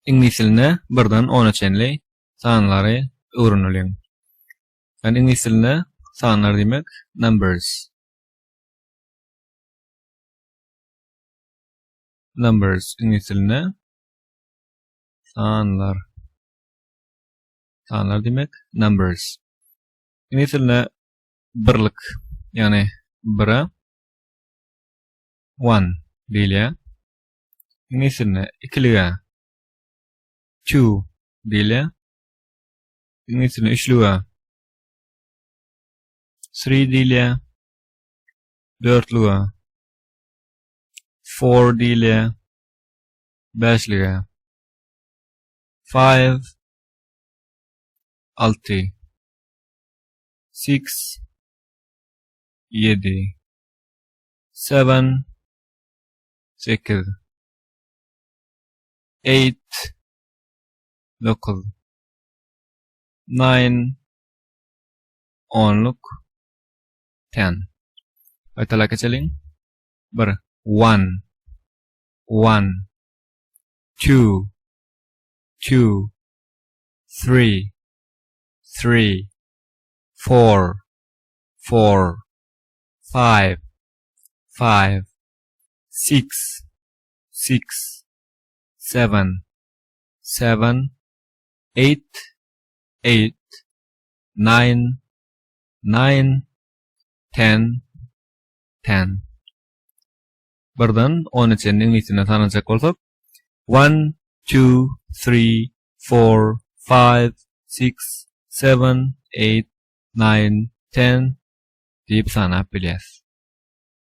Iňlis dilinde birden ona çenli sanlary öwreneliň. Ýagny iňlis dilinde sanlar diýmek numbers. Numbers iňlis dilinde sanlar. Sanlar diýmek numbers. Iňlis dilinde birlik, ýagny bire one diýilýär. Iňlis dilinde ikilige two diýilýär. Iňlis dilinde üçlüge three diýilýär. Dörtlüge four diýilýär. Bäşlige five, alty, six, ýedi, seven, sekiz, eight, dokuz, nine, onluk, ten. Gaýtalap geçeliň. Bir, one, one, two, two, three, three, four, four, five, five, six, six, seven, seven, eight, eight, nine, nine, ten, ten. Birden ona çenli iňlis sanajak bolsak, one, two, three, four, five, six, seven, eight, nine, ten diýip sanap bilýäs.